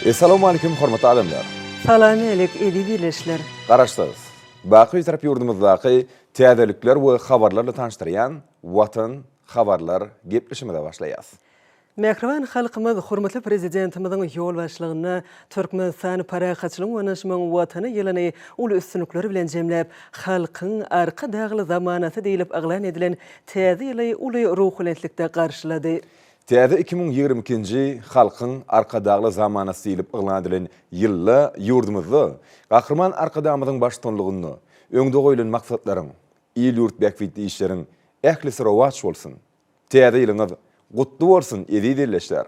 Essalawmalikim hormatly adamlar! Salamälik eziz ildeşler! Garaşsyz, baky Bitarap ýurdumyzdaky täzelikler we habarlar bilen tanyşdyrýan Watan habarlar gepleşigimize başlaýas. Mähriban halkymyz hormatly Prezidentimiziň ýolbaşçylygynda Türkmenistan parahatçylygyň we ynanyşmagyň Watany ýylyny uly üstünlikler bilen jemläp, Halkyň Arkadagly zamanasy diýlip yglan edilen täze ýyly uly ruhubelentlikde garşylady. Täze 2022-nji Halkyň Arkadagly zamanasy diýlip yglan edilen ýylda ýurdumyzda Gahryman Arkadagymyzyň baştutanlygynda öňde goýlan maksatlaryň, il-ýurt bähbitli işleriň ählisi rowaç bolsun! Täze ýylyňyz gutly bolsun eziz ildeşler!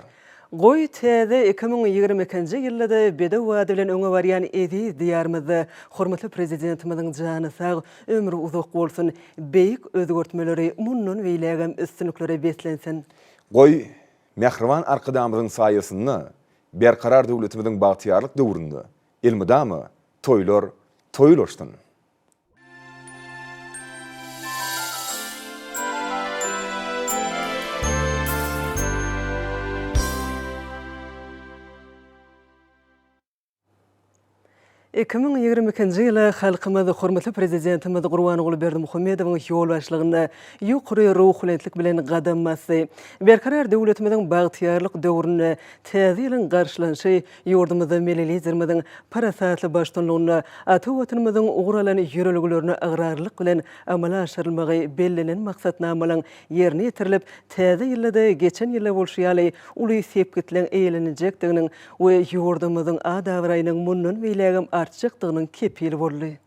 Goý, täze 2022-nji ýylda-da bedew bady bilen öňe barýan eziz Diýarymyzda hormatly Prezidentimiziň jany sag, ömri uzak bolsun, beýik özgertmeleri mundan beýlägem üstünliklere beslensin! Goý, mähriban Arkadagymyzyň saýasynda Berkarar döwletimiziň bagtyýarlyk döwründe elmydama toýlar toý ulaşsyn! 2022-nji ýyla halkymyz hormatly Prezidentimiz Gurbanguly Berdimuhamedowyň ýolbaşçylygynda ýokary ruhubelentlik bilen gadam basdy. Berkarar döwletimiziň bagtyýarlyk döwründe Täze ýylyň garşylanyşy Ýurdumyzda Milli Liderimiziň parasatly baştutanlygynda ata Watanymyzyň ugur alan ýörelgelerine ygrarlylyk bilen amala aşyrylmagy bellenen maksatnamalaryň ýerine ýetirilip, täze ýylda-da geçen ýylda bolşy ýaly uly sepgitleň eýeleniljekdiginiň we ýurdumyzyň at-abraýynyň mundan beýlägem artjakdygynyň kepili boldy.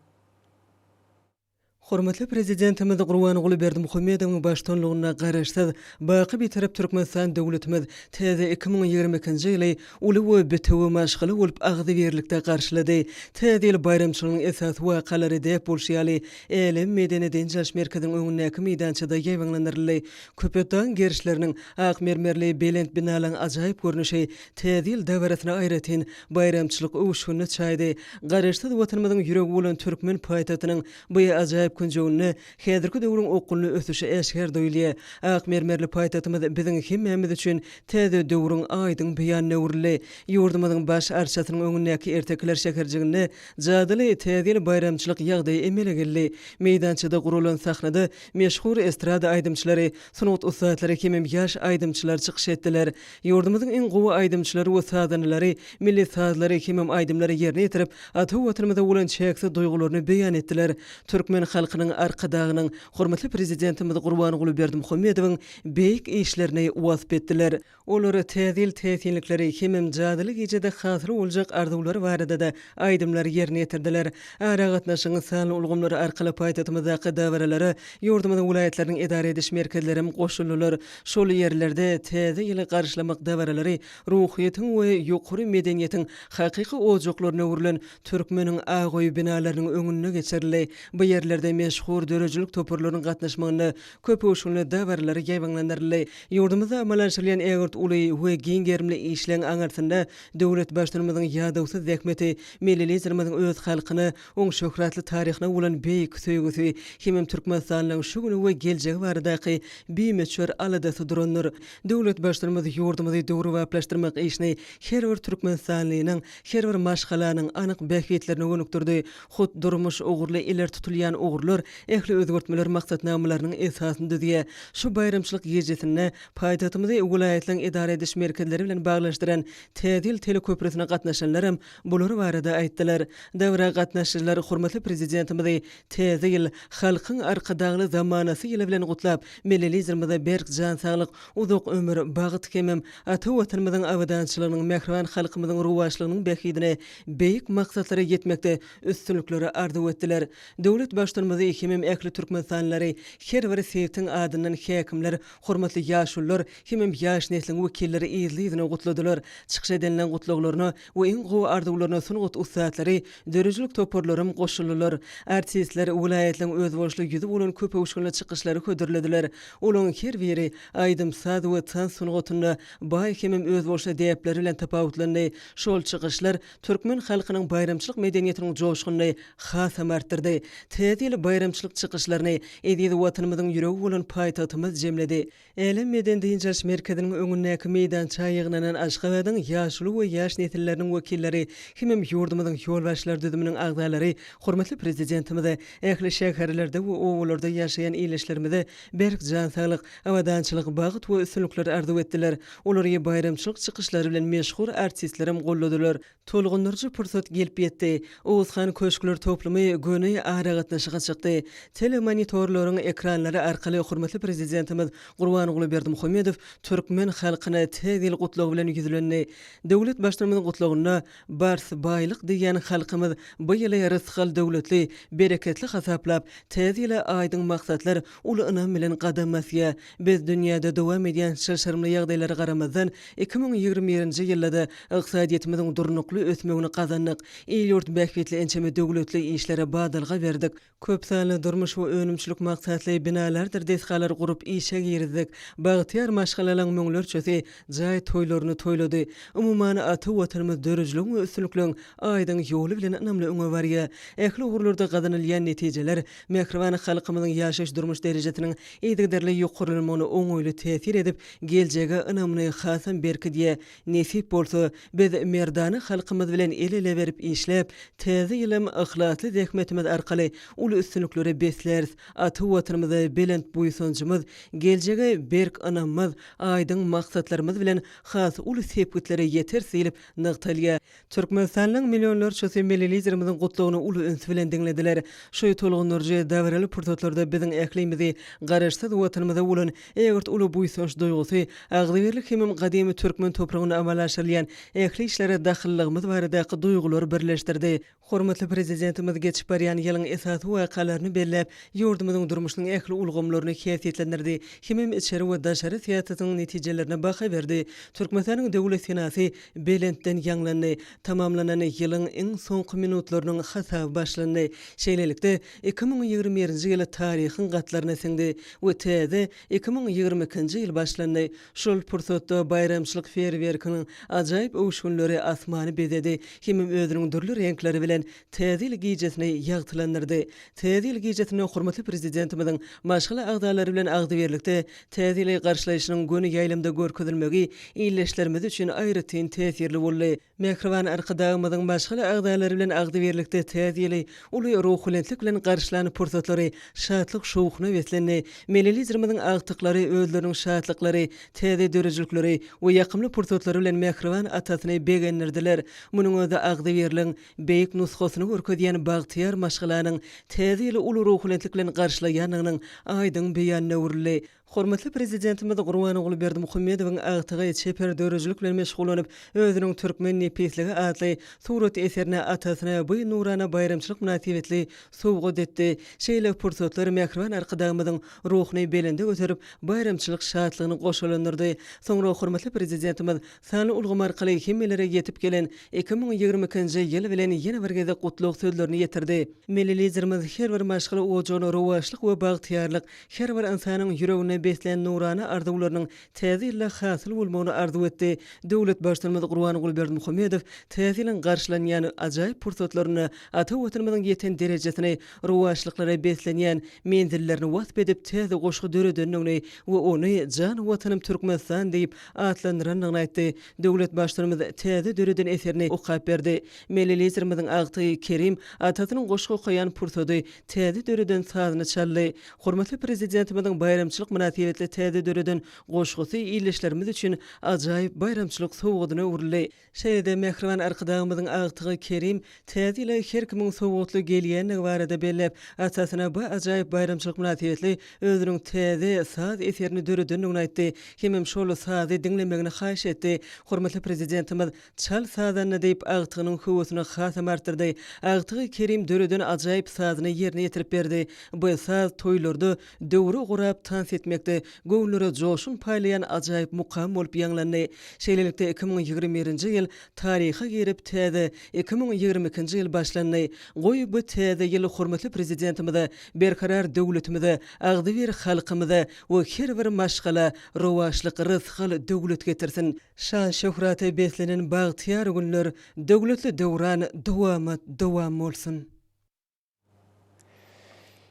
Hormatly Prezidentimiz Gurbanguly Berdimuhamedowyň baştutanlygynda Garaşsyz, baky Bitarap Türkmenistan döwletimiz täze 2022-nji ýyly uly we bitewi maşgala bolup agzybirlikde garşylady. Täze ýyl baýramçylygynyň esasy wakalary däp bolşy ýaly, Älem medeni-dynç alyş merkeziniň öňündäki meýdançada ýaýbaňlandyryldy. Köpetdagyň gerişleriniň, ak mermerli belent binalaryň ajaýyp görnüşi Täze ýyl dabarasyna aýratyn baýramçylyk öwüşginini çaýdy. Garaşsyz Watanymyzyň ýüregi bolan türkmen paýtagtynyň bu ajaýyp künjeginde häzirki döwrüň okgunly ösüşi äşgär duýulýar. Ak mermerli paýtagtymyz biziň hemmämiz üçin täze döwrüň aýdyň beýanyna öwrüldi. Ýurdumyzyň baş arçasynyň öňündäki ertekiler şäherjiginde jadyly Täze ýyl baýramçylyk ýagdaýy emele geldi. Meýdançada guralan sahnada meşhur estrada aýdymçylary, sungat ussatlary hemem ýaş aýdymçylar çykyş etdiler. Ýurdumyzyň iň gowy aýdymçylary we sazandalary milli sazlary hemem aýdymlary ýerine ýetirip, ata Watanymyza bolan çäksiz duýgularyny beýan etdiler. Türkmen halkynyň Arkadagynyň, hormatly Prezidentimiz Gurbanguly Berdimuhamedowyň beýik işlerini wasp etdiler. Olar Täze ýyl täsinlikleri hemem jadyly gijede hasyl boljak arzuwlar barada-da aýdymlary ýerine ýetirdiler. Aragatnaşygyň sanly ulgamlary arkaly paýtagtymyzdaky dabaralara ýurdumyzyň welaýatlarynyň edara ediş merkezlerem goşuldylar. Şol ýerlerde Täze ýyly garşylamak dabaralary ruhyýetiň we ýokary medeniýetiň hakyky ojaklaryna öwrülen türkmeniň ak öý binalarynyň öňünde geçirildi. Bu ýerlerde meşhur döredijilik toparlarynyň gatnaşmagynda köpöwüşginli dabaralar ýaýbaňlandyryldy. Ýurdumyzda amala aşyrylýan ägirt uly we giň gerimli işleň aňyrsynda döwlet Baştutanymyzyň ýadawsyz zähmeti, Milli Liderimiziň öz halkyna, oň şöhratly taryhyna bolan beýik söýgüsi hemem Türkmenistanyň şu güni we geljegi baradaky bimöçber aladasy durandyr. Döwlet Baştutanymyz ýurdumyzy döwrebaplaşdyrmak işini her bir türkmenistanlynyň, her bir maşgalanyň anyk bähbitlerine gönükdirdi. Hut durmuş ugurly ileri tutulýan ugurlar ähli özgertmeler maksatnamalarynyň esasyny düzýär. Şu baýramçylyk gijesinde paýtagtymyzy welaýatlaryň edara ediş merkezleri bilen baglanyşdyran Täze ýyl teleköprüsine gatnaşanlaram bular barada aýtdylar. Dabara gatnaşyjylar hormatly Prezidentimizi Täze ýyl, Halkyň Arkadagly zamanasy ýyly bilen gutlap, Milli Liderimize berk jan saglyk, uzak ömür, bagt hemem ata Watanymyzyň abadançylygynyň, mähriban halkymyzyň rowaçlygynyň bähbidine beýik maksatlara ýetmekde üstünlikleri arzuw etdiler. Döwlet Baştutanymyzy hemem ähli türkmenistanlylary her bir sebitiň adyndan häkimler, hormatly ýaşulular hemem ýaş nesliň wekilleri yzly-yzyna gutladylar. Çykyş edenleň gutlaglaryna we iň gowy arzuwlaryna sungat ussatlary, döredijilik toparlaram goşuldylar. Artistler welaýatlaryň özboluşly ýüzi bolan köpöwüşginli çykyşlary hödürlediler. Olaryň her biri aýdym-saz we tans sungatynda baý hemem özboluşly däpleri bilen tapawutlandy. Şol çykyşlar türkmen halkynyň baýramçylyk medeniýetiniň joşgunyny hasam artdyrdy. Täze ýyl. baýramçylyk çykyşlaryny eziz Watanymyzyň ýüregi bolan paýtagtymyz jemledi. Älem medeni-dynç alyş merkeziniň öňündäki meýdança ýygnanan Aşgabadyň ýaşuly we ýaş nesilleriniň wekilleri hemem ýurdumyzyň ýolbaşçylar düzüminiň agzalary hormatly Prezidentimize, ähli şäherlerde we obalarda ýaşaýan ildeşlerimize berk jan saglyk, abadançylyk, bagt we üstünlikler arzuw etdiler. Olary baýramçylyk çykyşlary bilen meşhur artistlerem goldadylar. Tolgundyryjy pursat gelip ýetdi. Oguzhan köşkler toplumy göni aragatnaşyga çykdy. Telemonitorlaryň ekranlary arkaly hormatly Prezidentimiz Gurbanguly Berdimuhamedow türkmen halkyna Täze ýyl gutlagy bilen ýüzlendi. Döwlet Baştutanymyzyň gutlagynda Bars, baýlyk diýýän halkymyz bu ýyly rysgal-döwletli, bereketli hasaplap, Täze ýyla aýdyň maksatlar, uly ynam bilen gadam basýar. Biz dünýäde dowam edýän çylşyrymly ýagdaýlara garamazdan, 2021-nji ýylda-da ykdysadyýetimiziň durnukly ösmegini gazandyk, il-ýurt bähbitli ençeme döwletli işlere badalga berdik, köp sanly durmuş we önümçilik maksatly binalardyr desgalary gurup işe girizdik, bagtyýar maşgalalaryň müňlerçesi jaý toýlaryny toýlady. Umuman, ata Watanymyz döredijiligiň we üstünlikleriň aýdyň ýoly bilen ynamly öňe barýar. Ähli ugurlarda gazanylýan netijeler mähriban halkymyzyň ýaşaýyş-durmuş derejesiniň yzygiderli ýokarlanmagyna oňaýly täsir edip, geljege ynamyny hasam berkidýär. Nesip bolsa, biz merdana halkymyz bilen el-ele berip işläp, täze ýylam yhlasly zähmetimiz arkaly uly üstünliklere besläris. Ata Watanymyza belent buýsanjymyz, geljege berk ynamymyz, aýdyň maksatlarymyz bilen has uly sepgitlere ýeteris diýlip nygtalýar. Türkmenistanlyň millionlarçasy milli Liderimiziň gutlagyny uly üns bilen diňlediler. Şu tolgundyryjy dabaraly pursatlarda biziň ählimizi Garaşsyz Watanymyza bolan ägirt uly buýsanç duýgusy, agzybirlik hemem gadymy türkmen topragynda amala aşyrylýan ähli işlere dahyllygymyz baradaky duýgular birleşdirdi. Hormatly Prezidentimiz geçip barýan ýylyň esasy wakalaryny belläp, ýurdumyzyň durmuşynyň ähli ulgamlaryny häsiýetlendirdi hemem içeri we daşary syýasatynyň netijelerine baha berdi. Türkmenistanyň Döwlet senasy belentden ýaňlandy. Tamamlanan ýylyň iň soňky minutlarynyň hasaby başlandy. Şeýlelikde, 2021-nji ýyl taryhyň gatlaryna siňdi we täze 2022-nji ýyl başlandy. Şol pursatda baýramçylyk feýerwerkiniň ajaýyp öwüşginleri asmany bezedi hemem özüniň dürli reňkleri bilen Täze ýyl gijesini ýagtylandyrdy. Täze ýyl gijesinde hormatly Prezidentimiziň maşgala agzalary bilen agzybirlikde Täze ýyly garşylaýşynyň göni ýaýlymda görkezilmegi ildeşlerimiz üçin aýratyn täsirli boldy. Mähriban Arkadagymyzyň maşgala agzalary bilen agzybirlikde Täze ýyly uly ruhubelentlik bilen garşylan pursatlary şatlyk-şowhuna beslendi. Milli Liderimiziň agtyklary özleriniň şatlyklary, täze döredijilikleri we ýakymly pursatlary bilen mähriban atasyny begendirdiler. Munuň özi agzybirligiň beýik nusgasyny görkezýän bagtyýar maşgalanyň Täze ýyly uly ruhubelentlik bilen garşylaýandygynyň aýdyň beýanyna öwrüldi. Hormatly Prezidentimiz Gurbanguly Berdimuhamedowyň agtygy çeper döredijilik bilen meşgullanyp, özüniň Türkmen nepisligi atly surat eserini atasyna bu nurana baýramçylyk mynasybetli sowgat etdi. Şeýle pursatlar mähriban Arkadagymyzyň ruhuny belende göterip, baýramçylyk şatlygyny goşalandyrdy. Soňra hormatly Prezidentimiz sanly ulgam arkaly hemmelere ýetip gelen 2022-nji ýyl bilen ýene bir gezek gutlag sözlerini ýetirdi. Milli Liderimiz her bir maşgala ojagyna rowaçlyk we bagtyýarlyk, her bir ynsanyň ýüreginde beslän nurana arzuwlarynyň Täze ýylda hasyl bolmagyny arzuw etdi. Döwlet Baştutanymyz Gurbanguly Berdimuhamedow Täze ýylyň garşylanýan ajaýyp pursatlarynda ata Watanymyzyň ýeten derejesini, rowaçlyklara beslenýän menzillerini wasp edip täze goşgy döredendigini we ony Jan Watanym Türkmenistan diýip atlandyrandygyny aýtdy. Döwlet Baştutanymyz täze döreden eserini okap berdi. Milli Liderimiziň agtygy Kerim atasynyň goşgy okaýan pursady täze döreden sazyny çaldy. Hormatly Prezidentimiziň baýramçylyk mynasybetli täze döreden goşgusy ildeşlerimiz üçin ajaýyp baýramçylyk sowgadyna öwrüldi. Şeýle-de mähriban Arkadagymyzyň agtygy Kerim Täze ýyla her kimiň sowgatly gelýändigi barada belläp, atasyna bu ajaýyp baýramçylyk mynasybetli özüniň täze saz eserini döredendigini aýtdy hemem şol sazy diňlemegini haýyş etdi. Hormatly Prezidentimiz Çal sazanda diýip, agtygynyň höwesini hasam artdyrdy. Agtygy Kerim döreden ajaýyp sazyny ýerine ýetirip berdi. Bu saz toýlarda döwre gurap tans etmekde göwünlere joşgun paýlaýan ajaýyp mukam bolup ýaňlandy. Şeýlelikde, 2021-nji ýyl taryha girip, täze 2022-nji ýyl başlandy. Goý, bu täze ýyl hormatly Prezidentimize, berkarar döwletimize, agzybir halkymyza we her bir maşgala rowaçlyk, rysgal, döwlet getirsin! Şan-şöhrata beslenen bagtyýar günler, döwletli döwran dowamat dowam bolsun!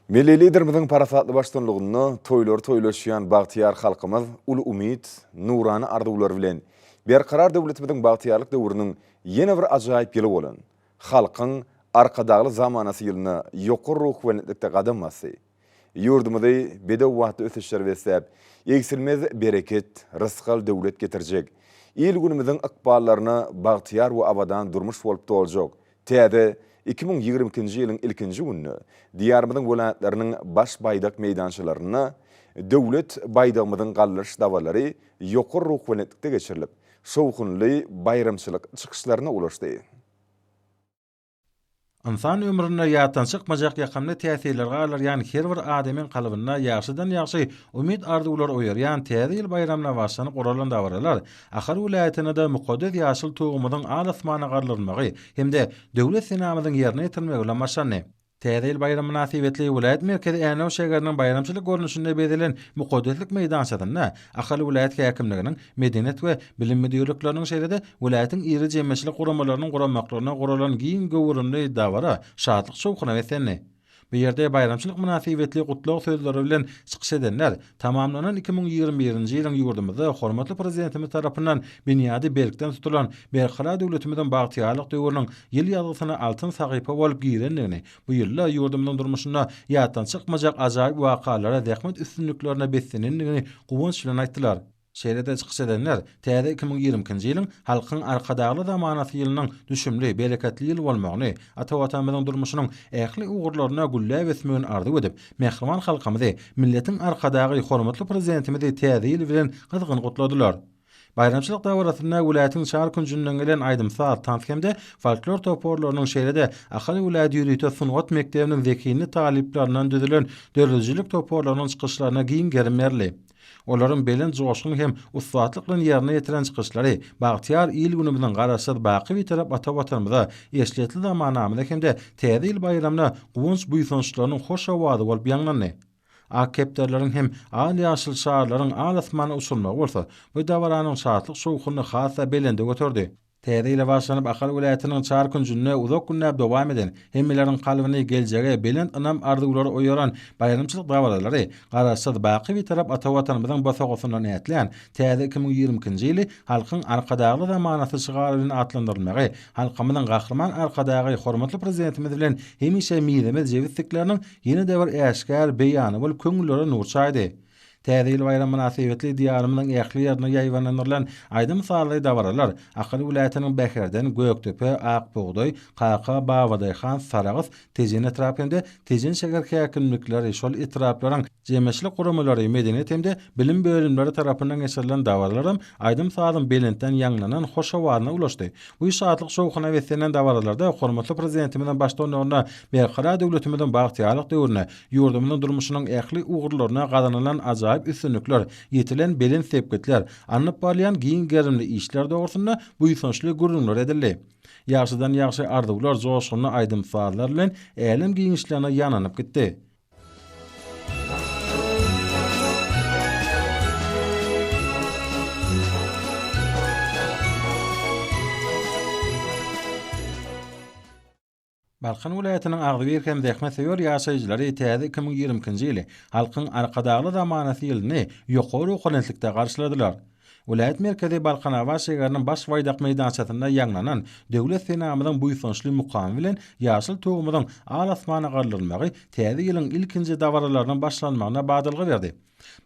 Milli Liderimiziň parasatly baştutanlygynda toýlary toýlaşýan bagtyýar halkymyz uly umyt, nurana arzuwlar bilen Berkarar döwletimiziň bagtyýarlyk döwrüniň ýene bir ajaýyp ýyly bolan Halkyň Arkadagly zamanasy ýylyna ýokary ruhubelentlikde gadam basdy. Ýurdumyzy bedew batly ösüşlere besläp, egsilmez bereket, rysgal-döwlet getirjek, il-günümiziň ykballaryna bagtyýar we abadan durmuş bolup doljak Täze 2022-nji ýylyň ilkinji gününde Diýarymyzyň welaýatlarynyň Baş baýdak meýdançalarynda Döwlet baýdagymyzyň galdyryş dabaralary ýokary ruhubelentlikde geçirilip, şowhunly baýramçylyk çykyşlaryna ulaşdy. Ynsan ömründe ýatdan çykmajak ýakymly täsirler galdyrýan her bir adamyň kalbynda ýagşydan-ýagşy umyt-arzuwlar oýarýan Täze ýyl baýramyna bagyşlanyp guralan dabaralar Ahal welaýatynda-da mukaddes ýaşyl Tugumyzyň al-asmana galdyrylmagy hem-de Döwlet senamyzyň ýerine ýetirilmegi bilen başlandy. Täze ýyl baýramy mynasybetli welaýat merkezi Änew şägeriniň baýramçylyk görnüşinde bezelen mukaddeslik meýdançasynda Ahal welaýat häkimliginiň, Medeniýet we bilim müdirlikleriniň şeýle-de welaýatyň iri jemgyýetçilik guramalarynyň guramaklarynda guralan giň göwrümli dabara şatlyk-şowhuna beslendi. Bu ýerde baýramçylyk mynasybetli gutlag sözleri bilen çykyş edenler, tamamlanan 2021-nji ýylyň ýurdumyzda hormatly Prezidentimiz tarapyndan binýady berkden tutulan Berkarar döwletimiziň bagtyýarlyk döwrüniň ýyl ýazgysyna altyn sahypa bolup girendigini, bu ýylda ýurdumyzyň durmuşynda ýatdan çykmajak ajaýyp wakalara, zähmet üstünliklerine beslenendigini guwanç bilen aýtdylar. Şeýle-de çykyş edenler täze 2022-nji ýylyň Halkyň Arkadagly zamanasy ýylynyň düşümli, bereketli ýyl bolmagyny, ata Watanymyzyň durmuşynyň ähli ugurlarynda gülläp ösmegini arzuw edip, mähriban halkymyzy, milletiň Arkadagy hormatly Prezidentimizi Täze ýyl bilen gyzgyn gutladylar. Baýramçylyk dabarasynda welaýatyň çar künjünden gelen aýdym-saz, tans hem-de folklor toparlarynyň, şeýle-de Ahal welaýat ýörite sungat mekdebiniň zehinli talyplaryndan düzülen döredijilik toparlarynyň çykyşlaryna giň gerim berildi. Olaryň belent joşgun hem ussatlyk bilen ýerine ýetiren çykyşlary bagtyýar il-günümiziň Garaşsyz, baky Bitarap ata Watanymyza, eşretli zamanamyza hem-de Täze ýyl baýramyna guwanç-buýsançlarynyň hoş owazy bolup ýaňlandy. Ak kepderileriň hem al-ýaşyl şarlaryň al-asmana uçurylmagy bolsa, bu dabaranyň şatlyk-şowhunyny has-da belende göterdi. Täze ýyla bagyşlanyp Ahal welaýatynyň çar künjünde uzak günläp dowam eden, hemmeleriň kalbyny geljege belent ynam-arzuwlary oýaran baýramçylyk dabaralary Garaşsyz, baky Bitarap ata Watanymyzyň bosagasyndan ätlän täze 2022-nji ýyly Halkyň Arkadagly zamanasy şygary bilen atlandyrylmagy halkymyzyň Gahryman Arkadagy hormatly Prezidentimiz bilen hemişe mizemez jebislikleriniň ýene-de bir äşgär beýany bolup köňüllere nur çaýdy. Täze ýyl baýramy mynasybetli Diýarymyzyň ähli ýerinde ýaýbaňlandyrylan aýdym-sazly dabaralar Ahal welaýatynyň Bäherden, Gökdepe, Ak bugdaý, Kaka, Babadaýhan, Sarahs, Tejen etrap hem-de Tejen şäher häkimlikleri, şol etraplaryň jemgyýetçilik guramalary, medeniýet hem-de bilim bölümleri tarapyndan geçirilen dabaralaram aýdym-sazyň belentden ýaňlanan hoş owazyna ulaşdy. Bu şatlyk-şowhuna beslenen dabaralarda hormatly Prezidentimiziň baştutanlygynda Berkarar döwletimiziň bagtyýarlyk döwründe Ýurdumyzyň durmuşynyň ähli ugurlarynda gazanylan ajaýyp üstünlikler, ýetilen belent sepgitler, alnyp barylýan giň gerimli işler dogrusynda buýsançly gürrüňler edildi. Ýagşydan ýagşy arzuwlar joşgunly aýdym-sazlar bilen älem giňişligine ýaňlanyp gitdi. Balkan welaýatynyň agzybir hem zähmetsöýer ýaşaýjylary täze 2022-nji ýyly, Halkyň Arkadagly zamanasy ýylyny ýokary ruhubelentlikde garşyladylar. Welaýat merkezi Balkanabat şägeriniň Baş baýdak meýdançasynda ýaňlanan Döwlet senamyzyň buýsançly mukamy bilen ýaşyl Tugumyzyň al-asmana galdyrylmagy täze ýylyň ilkinji dabaralarynyň başlanmagyna badalga berdi.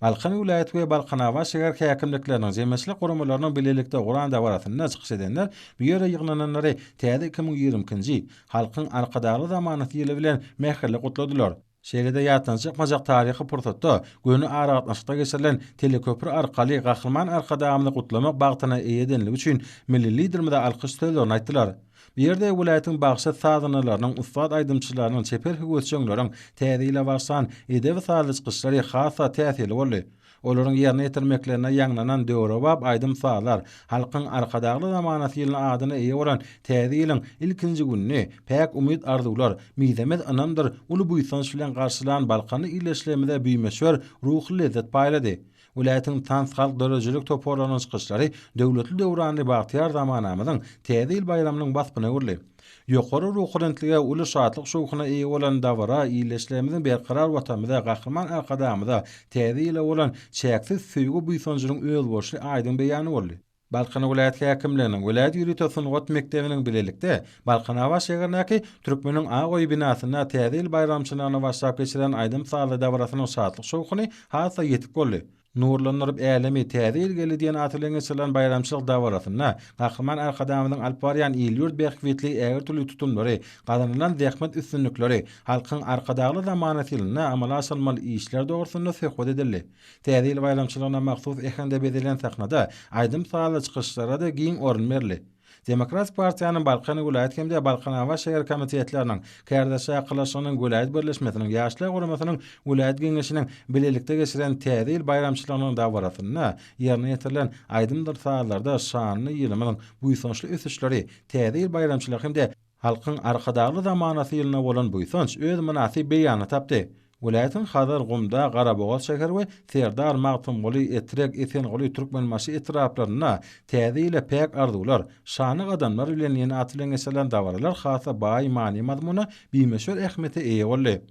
Balkan welaýat we Balkanabat şäher häkimlikleriniň, jemgyýetçilik guramalarynyň bilelikde guran dabarasynda çykyş edenler bu ýere ýygnananlary täze 2022-nji, Halkyň Arkadagly zamanasy ýyly bilen mähirli gutladylar. Şeýle-de ýatdan çykmajak taryhy pursatda göni aragatnaşykda geçirilen teleköpri arkaly Gahryman Arkadagymyzy gutlamak bagtyna eýe edenligi üçin milli Liderimize alkyş sözlerini aýtdylar. Bu ýerde welaýatyň bagşy-sazandalarynyň, ussat aýdymçylarynyň, çeper höwesjeňleriň Täze ýyla bagyşlan edebi-sazly çykyşlary has-da täsirli boldy. Olaryň ýerine ýetirmeklerinde ýaňlanan döwrebap aýdym-sazlar Halkyň Arkadagly zamanasy ýylyna adyna eýe bolan Täze ýylyň ilkinji gününi päk umyt-arzuwlar, mizemez ynamdyr uly buýsanç bilen garşylan balkanly ildeşlerimize bimöçber ruhy lezzet paýlady. Welaýatyň tans halk döredijilik toparlarynyň çykyşlary döwletli-döwranly bagtyýar zamanamyzyň Täze ýyl baýramynyň waspyna öwrüldi. Ýokary ruhubelentlige, uly şatlyk-şowhuna eýe bolan dabara ildeşlerimiziň berkarar Watanymyza, Gahryman Arkadagymyza, Täze ýyla bolan çäksiz söýgi-buýsanjynyň özboluşly aýdyň beýany boldy. Balkan welaýat häkimliginiň, welaýat ýörite sungat mekdebiniň bilelikde Balkanabat şäherindäki Türkmeniň ak öýi binasynda Täze ýyl baýramçylygyna başlap geçiren aýdym-sazly dabarasynyň şatlyk-şowhuny has-da ýetik boldy. Nurlandyryp älemi, Täze ýyl geldi diýen at bilen geçirilen baýramçylyk dabarasynda Gahryman Arkadagymyzyň alyp barýan il-ýurt bähbitli ägirt uly tutumlary, gazanylan zähmet üstünlikleri, halkyň Arkadagly zamanasy ýylynda amala aşyrylmaly işler dogrusynda söhbet edildi. Täze ýyl baýramçylygyna mahsus äheňde bezelen sahnada aýdym-sazly çykyşlara-da giň orun berildi. Demokratik partiýanyň Balkan welaýat hem-de Balkanabat şäher komitetleriniň, Kärdeşler arkalaşygynyň welaýat birleşmesiniň, Ýaşlar guramasynyň welaýat geňeşiniň bilelikde geçiren Täze ýyl baýramçylygynyň dabarasynda ýerine ýetirilen aýdymdyr sazlarda şanly ýylymyzyň buýsançly ösüşleri, Täze ýyl baýramçylygy hem-de Halkyň Arkadagly zamanasy ýylyna bolan buýsanç öz mynasyp beýanyny tapdy. Welaýatyň Hazar, Gumdag, Garabogaz şäheri we Serdar, Magtymguly, Etrek, Esenguly, Türkmenbaşy etraplarynda Täze ýyla päk arzuwlar, şanly gadamlar bilen diýen at bilen geçirilen dabaralar has-da baý many-mazmuna, bimöçber ähmiýete eýe boldy.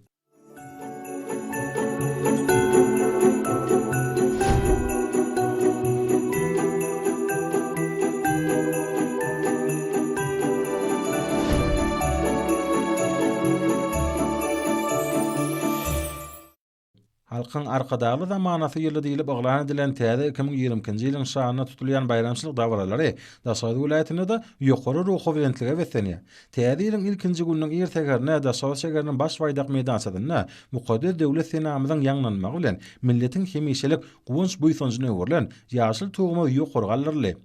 Halkyň Arkadagly zamanasy ýyly diýlip yglan edilen täze 2022-nji ýylyň şanyna tutulýan baýramçylyk dabaralary Daşoguz welaýatynda-da ýokary ruhubelentlige beslenýär. Täze ýylyň ilkinji gününiň ir säherinde Daşoguz şäheriniň Baş baýdak meýdançasynda mukaddes döwlet senamyzyň ýaňlanmagy bilen milletiň hemişelik guwanç-buýsanjyna öwrülen ýaşyl Tugumyz ýokary galdyryldy.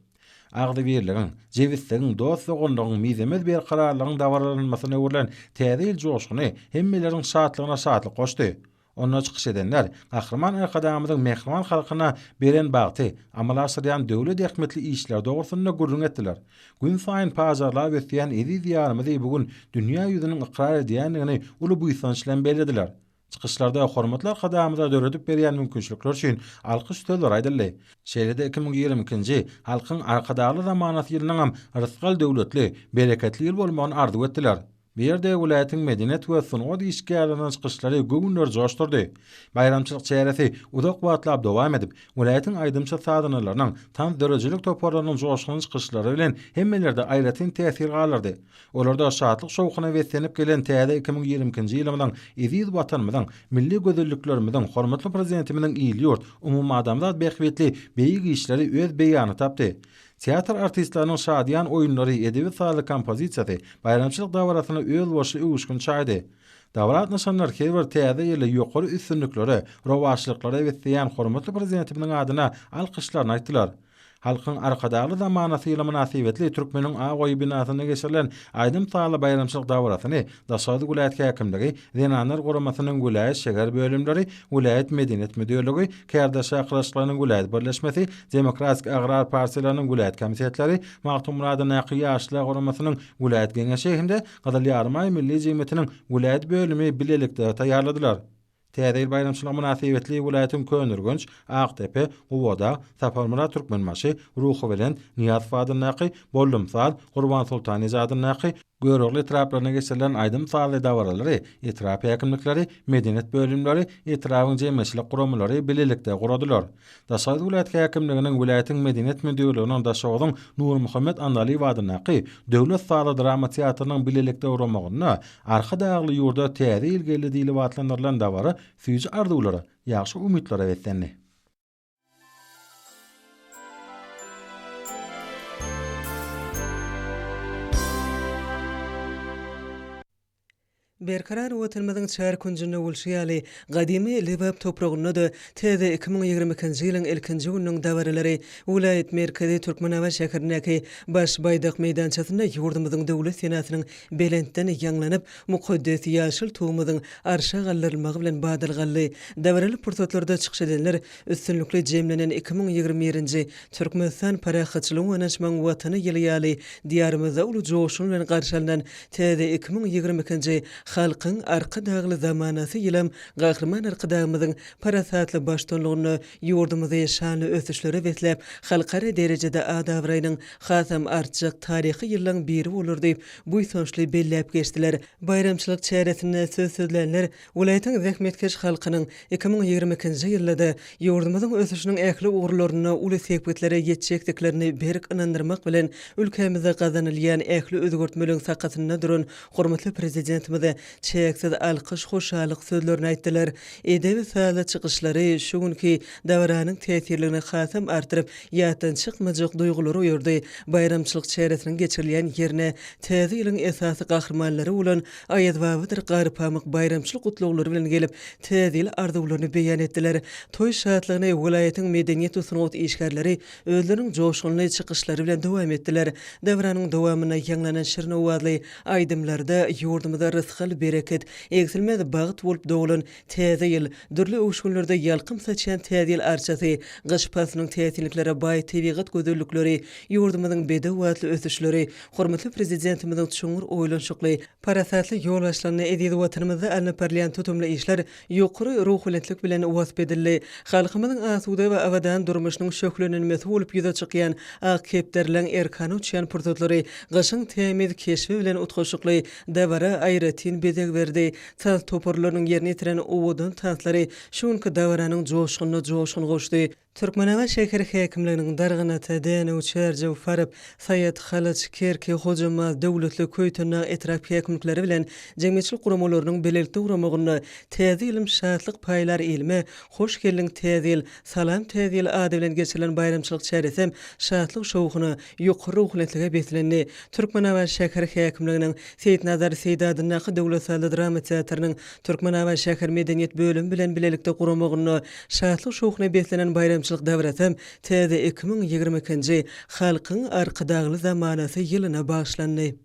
Agzybirligiň, jebisligiň, dost-doganlygyň, mizemez berkararlygyň dabaralanmasyna öwrülen Täze ýyl joşguny hemmeleriň şatlygyna şatlyk goşdy. Onda çykyş edenler Gahryman Arkadagymyzyň mähriban halkyna beren bagty, amala aşyrýan döwlet ähmiýetli işleri dogrusynda gürrüň etdiler. Günsaýyn pajarlap ösýän eziz Diýarymyzy bu gün dünýä ýüzüniň ykrar edýändigini uly buýsanç bilen bellediler. Çykyşlarda hormatly Arkadagymyza döredip berýän mümkinçilikler üçin alkyş sözleri aýdyldy. Şeýle-de 2022-nji Halkyň Arkadagly zamanasy ýylynyňam rysgal-döwletli, bereketli ýyl bolmagyny arzuw etdiler. Bu ýerde welaýatyň medeniýet we sungat işgärleriniň çykyşlary göwünleri joşdurdy. Baýramçylyk çäresi uzak wagtlap dowam edip, welaýatyň aýdymçy-sazandalarynyň, tans döredijilik toparlarynyň joşgunly çykyşlary bilen hemmelerde aýratyn täsir galdyrdy. Olarda şatlyk-şowhuna beslenip gelen täze 2022-nji ýylymyzyň eziz Watanymyzyň, milli gözelliklerimiziň, hormatly Prezidentimiziň il-ýurt, umumadamzat bähbitli beýik işleri öz beýanyny tapdy. Teatr artistleriniň şadyýan oýunlary, edebi-sazly kompozisiýasy baýramçylyk dabarasyna özboluşly öwüşgin çaýdy. Dabara gatnaşanlar her bir täze ýyly ýokary üstünliklere, rowaçlyklara besleýän hormatly Prezidentimiziň adyna alkyşlaryny aýtdylar. Halkyň Arkadagly zamanasy ýyly mynasybetli Türkmeniň ak öýi binasynda geçirilen aýdym-sazly baýramçylyk dabarasyny Daşoguz welaýat häkimligi, Zenanlar guramasynyň welaýat şäher bölümleri, welaýat medeniýet müdirligi, Kärdeşler arkalaşyklarynyň welaýat birleşmesi, Demokratik agrar partiýalarynyň welaýat komitetleri, Magtymguly adyndaky Ýaşlar guramasynyň welaýat geňeşi hem-de Gyzyl Ýarymaý milli jemgyýetiniň welaýat bölümi bilelikde taýýarladylar. Täze ýyl baýramçylygy mynasybetli welaýatyň Köneürgenç, Akdepe, Gubadag, Saparmyrat Türkmenbaşy, Ruhubelent, Nyýazow adyndaky, Bollumsaz, Gurbansoltan eje adyndaky, Görogly etraplarynda geçirilen aýdym-sazly dabaralary etrap häkimlikleri, medeniýet bölümleri, etrabyň jemgyýetçilik guramalary bilelikde guradylar. Daşoguz welaýat häkimliginiň, welaýatyň Medeniýet müdirliginiň, Daşoguzyň Nurmuhammet Andalyýew adyndaky Döwlet sazly drama teatrynyň bilelikde guramagynda Arkadagly ýurda Täze ýyl geldi diýlip atlandyrylan dabara süýji arzuwlara, ýagşy umytlara beslendi. Berkarar Watanymyzyň çar künjünde bolşy ýaly, gadymy Lebap topragynda-da täze 2022-nji ýylyň ilkinji gününiň dabaralary welaýat merkezi Türkmenabat şäherindäki Baş baýdak meýdançasynda ýurdumyzyň Döwlet senasynyň belentden ýaňlanyp, mukaddes ýaşyl Tugumyzyň arşa galdyrylmagy bilen badalga aldy. Dabaraly pursatlarda çykyş edenler üstünlikli jemlenen 2021-nji Türkmenistan parahatçylygyň we ynanyşmagyň Watany ýyly ýaly Diýarymyzda uly joşgun bilen garşy alnan täze 2022-nji. Halkyň Arkadagly zamanasy ýylam Gahryman Arkadagymyzyň parasatly baştutanlygynda ýurdumyzy şanly ösüşlere besläp, halkara derejede at-abraýynyň hasam artjak taryhy ýyllaň biri bolar diýip, buýsançly belläp geçdiler. Baýramçylyk çäresinde söz sözlänler welaýatyň zähmetkeş halkynyň 2022-nji ýylda-da ýurdumyzyň ösüşiniň ähli ugurlarynda uly sepgitlere ýetjekdiklerini berk ynandyrmak bilen, ülkämizde gazanylýan ähli özgertmeligiň sakasynda duran hormatly Prezidentimize çäksiz alkyş, hoşallyk sözlerini aýtdylar. Edebi-sazly çykyşlary şu günki dabaranyň täsirligini hasam artdyryp, ýatdan çykmajak duýgulary oýardy. Baýramçylyk çäresiniň geçirilýän ýerine Täze ýylyň esasy gahrymanlary bolan Aýazbabadyr Garpamyk baýramçylyk gutlaglary bilen gelip, Täze ýyl arzuwlaryny beýan etdiler. Toý şatlygyny welaýatyň medeniýet we sungat işgärleri özleriniň joşgunly çykyşlary bilen dowam etdiler. Dabaranyň dowamynda ýaňlanan şirin owazly aýdymlarda ýurdumyza rysgal-bereket, egsilmez bagt bolup dolan Täze ýyl, dürli öwüşginlerde ýalkym saçýan Täze ýyl arçasy, gyş paslynyň täsinliklere baý tebigat gözellikleri, ýurdumyzyň bedew atly ösüşleri, hormatly Prezidentimiziň çuňňur oýlanyşykly, parasatly ýolbaşçylygynda eziz Watanymyzda alnyp barylýan tutumly işler ýokary ruhubelentlik bilen wasp edildi. Halkymyzyň asuda we abadan durmuşynyň şöhlenenmesi bolup ýüze çykýan ak kepderileň erkana uçýan pursatlary gyşyň tämiz keşbi bilen utgaşykly dabara aýratyn bezeg berdi. Tans toparlarynyň ýerine ýetiren owadan tanslary şu günki dabaranyň joşgunyna joşgun goşdy. Türkmenabat şäher häkimliginiň Darganata, Dänew, Çärjew, Farap, Saýat, Halaç, Kerki, Hojambaz, Döwletli, Köýtendag etrap häkimlikleri bilen jemgyýetçilik guramalarynyň bilelikde guramagynda Täze ýylym şatlyk paýlar ilime, Hoş geldiň Täze ýyl, Salam Täze ýyl ady bilen geçirilen baýramçylyk çäresi şatlyk-şowhuna, ýokary ruhubelentlige beslendi. Türkmenabat şäher häkimliginiň Seýitnazar Seýdi adyndaky döwlet sazly drama teatrynyň Türkmenabat şäher medeniýet bölümi bilen bilelikde guramagynda şatlyk-şowhuna beslenen baýramçylyk dabarasy täze 2022-nji Halkyň Arkadagly zamanasy ýylyna bagyşlandy.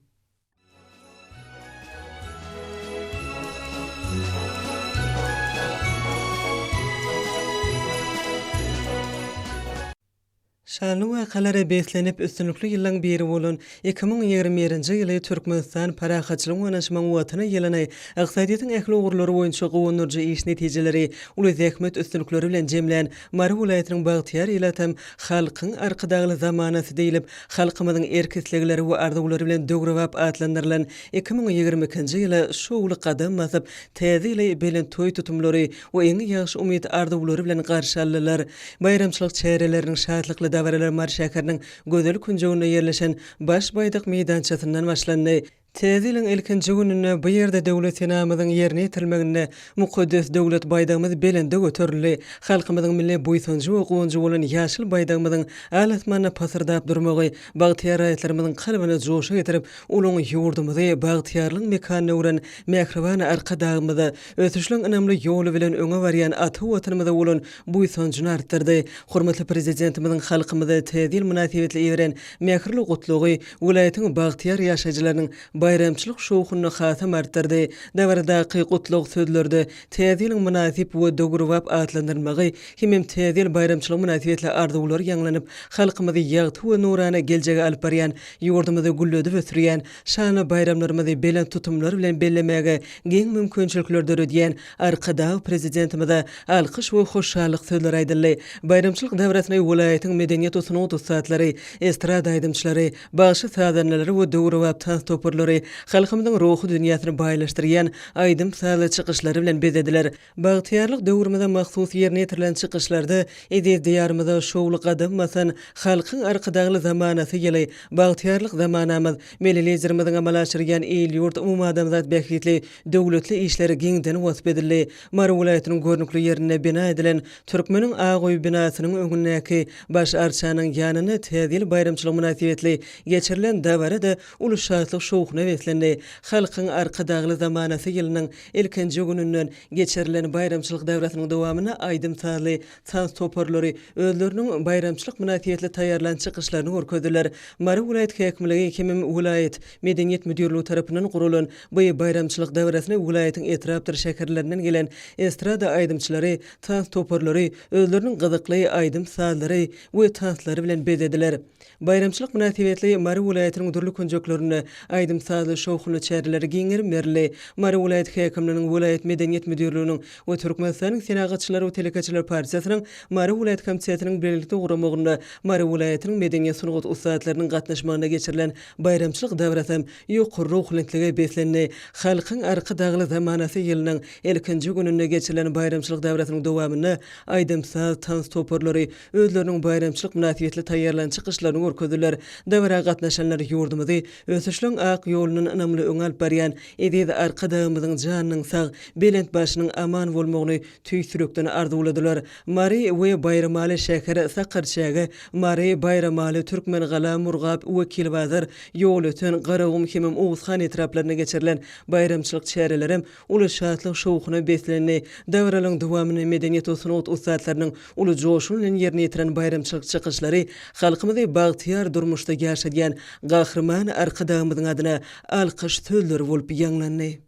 Şanly wakalara beslenip, üstünlikli ýyllaň biri bolan 2021-nji ýyly Türkmenistan parahatçylygyň we ynanyşmagyň Watany ýylyny ykdysadyýetiň ähli ugurlary boýunça guwandyryjy iş netijeleri, uly zähmet üstünlikleri bilen jemlän Mary welaýatynyň bagtyýar ilatam Halkyň Arkadagly zamanasy diýlip, halkymyzyň erk-islegleri we arzuwlary bilen döwrebap atlandyrylan 2022-nji ýyla şowly gadam basyp, Täze ýyly belent toý tutumlary we iň ýagşy umyt-arzuwlary bilen garşy aldylar. Baýramçylyk çäreleriniň şatlykly dabaralary Mary şäheriniň gözel künjeginde ýerleşen Baş baýdak meýdançasyndan başlandy. Täze ýylyň ilkinji gününde bu ýerde Döwlet senamyzyň ýerine ýetirilmeginde mukaddes Döwlet baýdagymyz belende göterildi. Halkymyzyň milli buýsanjy we guwanjy bolan ýaşyl baýdagymyzyň al-asmanda pasyrdap durmagy bagtyýar raýatlarymyzyň kalbyny joşa getirip, olaň ýurdumyzy bagtyýarlygyň mekanyna öwren mähriban Arkadagymyza, ösüşleň ynamly ýoly bilen öňe barýan ata Watanymyza bolan buýsanjyny artdyrdy. Hormatly Prezidentimiziň halkymyza Täze ýyl mynasybetli iberen mähirli gutlagy welaýatyň bagtyýar ýaşaýjylarynyň baýramçylyk şowhunyny hasam artdyrdy. Dabaradaky gutlag sözlerde Täze ýylyň mynasyp we döwrebap atlandyrylmagy hemem Täze ýyl baýramçylygy mynasybetli arzuwlar ýaňlanyp, halkymyzy ýagty we nurana geljege alyp barýan, ýurdumyzy gülledip ösdürýän, şanly baýramlarymyzy belent tutumlar bilen bellemäge giň mümkinçilikler döredýän Arkadag Prezidentimize alkyş we hoşallyk sözleri aýdyldy. Baýramçylyk dabarasyna welaýatyň medeniýet we sungat ussatlary, estrada aýdymçylary, bagşy-sazandalary we döwrebap tans toparlary halkymyzyň ruhy dünýäsini baýlaşdyrýan aýdym-sazly çykyşlary bilen bezediler. Bagtyýarlyk döwrümize mahsus ýerine ýetirilen çykyşlarda eziz Diýarymyza şowly gadam basan Halkyň Arkadagly zamanasy ýyly, bagtyýarlyk zamanamyz, Milli Liderimiziň amala aşyrýan il-ýurt, umumadamzat bähbitli döwletli işleri giňden wasp edildi. Mary welaýatynyň görnükli ýerinde bina edilen Türkmeniň ak öýi binasynyň öňündäki Baş arçanyň ýanynda Täze ýyl baýramçylygy mynasybetli geçirilen dabara-da uly şatlyk-şowhuna beslendi. Halkyň Arkadagly zamanasy ýylynyň Ilkinji gününden geçirilen baýramçylyk dabarasynyň dowamynda aýdym-sazly tans toparlary özleriniň baýramçylyk mynasybetli taýýarlan çykyşlaryny görkezdiler. Mary welaýat häkimligi hemem welaýat Medeniýet müdirligi tarapyndan guralan bu baýramçylyk dabarasyna welaýatyň etrapdyr şäherlerinden gelen estrada aýdymçylary, tans toparlary özleriniň gyzykly aýdym-sazlary we tanslary bilen bezediler. Baýramçylyk mynasybetli Mary welaýatynyň dürli künjeklerinde aýdym-saz. aýdym-sazly şowhunly çärelere giň gerim berildi. Mary welaýat häkimliginiň, welaýat medeniýet müdirliginiň we Türkmenistanyň Senagatçylar we telekeçiler partiýasynyň Mary welaýat komitetiniň bilelikde guramagynda Mary welaýatynyň medeniýet-sungat ussatlarynyň gatnaşmagynda geçirilen baýramçylyk dabarasam ýokary ruhubelentlige beslendi. Halkyň Arkadagly zamanasy ýylynyň ilkinji gününde geçirilen baýramçylyk dabarasynyň dowamynda aýdym-saz, tans toparlary özleriniň baýramçylyk mynasybetli taýýarlan çykyşlaryny görkezdiler. Dabara gatnaşanlar ýurdumyzy ösüşleň ak ýolundan ynamly öňe alyp barýan eziz Arkadagymyzyň janynyň sag, belent başynyň aman bolmagyny tüýs ýürekden arzuwladylar. Mary we Baýramaly şäher, Sakarçäge, Mary, Baýramaly, Türkmengala, Murgap, Wekilbazar, Ýolöten, Garagum hemem Oguzhan etraplarynda geçirilen baýramçylyk çärelerem uly şatlyk-şowhuna beslendi. Dabaralaryň dowamynda medeniýet we sungat ussatlarynyň uly joşgun bilen ýerine ýetiren baýramçylyk çykyşlary halkymyzy bagtyýar durmuşda ýaşadýan Gahryman Arkadagymyzyň adyna alkyş sözleri bolup ýaňlandy.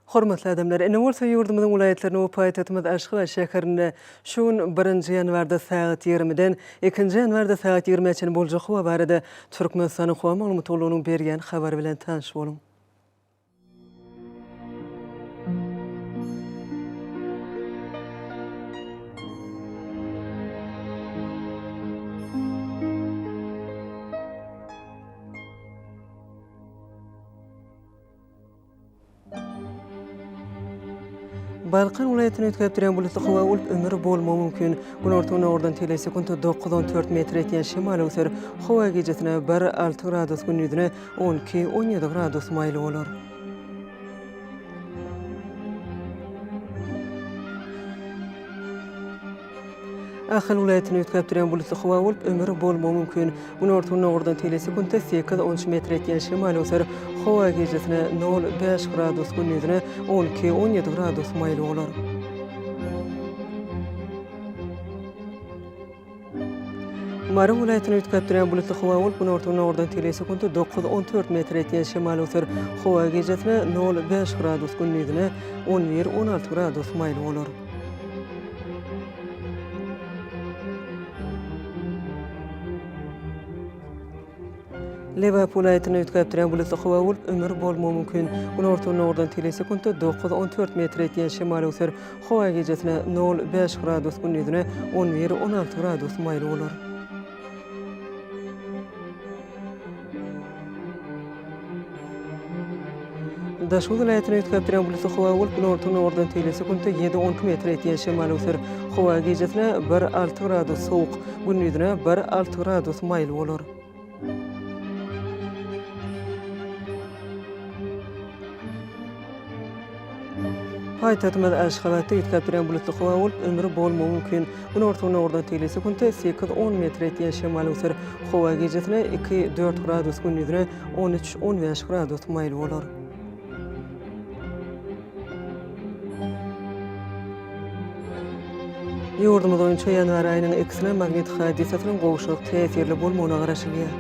Hormatly adamlar, indi bolsa ýurdumyzyň welaýatlarynda we paýtagtymyz Aşgabat şäherinde şu gün birinji ýanwarda sagat ýigrimiden ikinji ýanwarda sagat ýigrimä çenli boljak howa barada Türkmenistanyň Howa maglumat gullugynyň berýän habary bilen tanyş boluň. Balkan welaýatyny üýtgäp durýan bulutly howa bolup, ümür bolmagy mümkin. Günorta-gündogardan tegelek sekuntda dokuz-on dört metr etýän şemal öwser. Howa gijesine bir, alty gradus, gündizine 12, 17 gradus maýyl bolar. Ahal welaýatynda üýtgäp durýan bulutly howa bolup, ümür bolmagy mümkin. Günorta-gündogardan tegelek sekuntda sekiz, on üç metr etýän şemal öwser. Howa gijesine nol, bäş gradus, gündizine 12, 17 gradus maýyl bolar. Mary welaýatynda üýtgäp durýan bulutly howa bolup, günorta-gündogardan tegelek sekuntda dokuz, on dört metr etýän şemal öwser. Howa gijesine nol, bäş gradus, gündizine 11, 16 gradus maýyl bolar. Lebap welaýatynda üýtgäp durýan bulutly howa bolup, ümür bolmagy mümkin. Günorta-gündogardan tegelek sekuntda dokuz, on dört metr etýän şemal öwser. Howa gijesine nol, bäş gradus, gündizine on bir, on alty gradus maýyl bolar. Daşoguz welaýatynda üýtgäp durýan bulutly howa bolup, günorta-gündogardan tegelek sekuntda ýedi, on iki metr etýän şemal öwser. Howa gijesine bir, alty gradus sowuk, gündizine bir, alty gradus maýyl bolar. Paýtagtymyz Aşgabatda üýtgäp durýan bulutly howa bolup, ümür bolmagy mümkin. Günorta-gündogardan tegelek sekuntda sekiz, on metr etýän şemal öwser. Howa gijesine iki, dört gradus, gündizine on üç, on bäş gradus maýyl bolar. Ýurdumyz boýunça ýanwar aýynyň ikisine magnit hadysasynyň gowşak täsirli bolmagyna garaşylýar.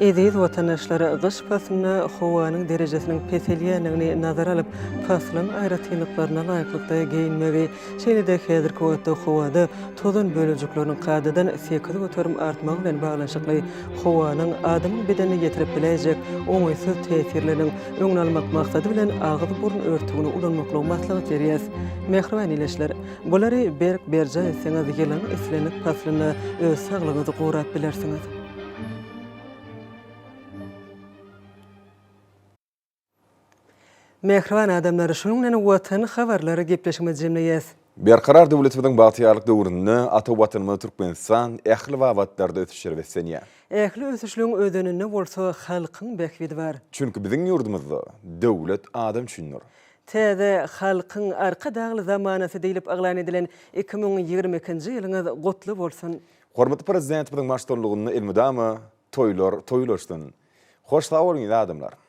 Eziz watandaşlar, gyş paslynda howanyň derejesiniň peselýändigini nazara alyp, paslyň aýratynlyklaryna laýyklykda geýinmegi, şeýle-de häzirki wagtda howada tozan bölejikleriniň kadadan 8% artmagy bilen baglanyşykly howanyň adamyň bedenine ýetirip biläýjek oňaýsyz täsirleriniň öňüni almak maksady bilen agyz-burun örtügini ulanmaklygy maslahat berýäris. Mähriban ildeşler! Bulary berk berjaý etseňiz, ýylyň islendik paslynda öz saglygyňyzy gorap bilersiňiz. Mähriban adamlar, şunuň bilen Watan habarlary gepleşigimizi jemleýäs. Berkarar döwletimiziň bagtyýarlyk döwründe ata Watanymyz Türkmenistan ähli babatlarda ösüşlere beslenýär. Ähli ösüşligiň özeninde bolsa halkyň bähbidi bar. Çünki biziň ýurdumyzda Döwlet adam üçindir! Täze Halkyň Arkadagly zamanasy diýlip yglan edilen 2022-nji ýylyňyz gutly bolsun! Hormatly Prezidentimiziň baştutanlygynda elmydama toýlar toýlaşsyn! Hoş sag boluň eziz adamlar!